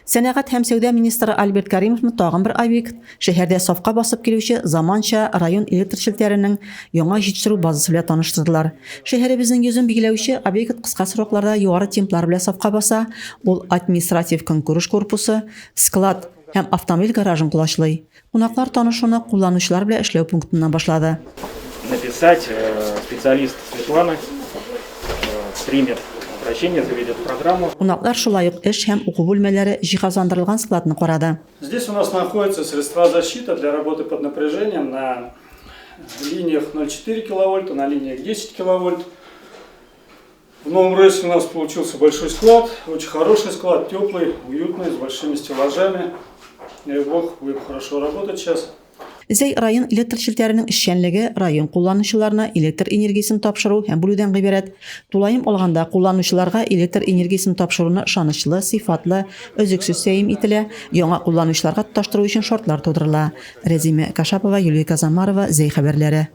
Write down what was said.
Сәнәгать һәм сәүдә министры Альберт Кәримовны тагын бер объект, шәһәрдә сафка басып килүче заманча район электр челтәренең яңа җитештерү базасы белән таныштырдылар. Шәһәребезнең йөзен билгеләүче объект кыска срокларда югары темплар белән сафка баса, ул административ-көнкүреш корпусы, склад һәм автомобиль гаражын колачлый. Кунаклар танышуны кулланучылар белән эшләү пунктыннан башлады. Написать специалист Светлана примет обращение, заведет программу. Кунаклар шулай ук эш һәм уку бүлмәләре җиһазландырылган складны карады. Здесь у нас находятся средства защиты для работы под напряжением на линиях 0,4 киловольта, на линиях 10 киловольт. В новом РЭСе у нас получился большой склад, очень хороший склад, теплый, уютный, с большими стеллажами. Дай бог, будем хорошо работать сейчас. Зәй район электр челтәренең эшчәнлеге район кулланучыларына электр энергиясен тапшыру һәм бүлүдән гыйбарәт. Тулаем алганда, кулланучыларга электр энергиясен тапшыруны ышанычлы, сыйфатлы, өзексез тәэмин ителә, яңа кулланучыларга тоташтыру өчен шартлар тудырыла. Рәзимә Кашапова, Юлия Казамарова, Зәй хәбәрләре.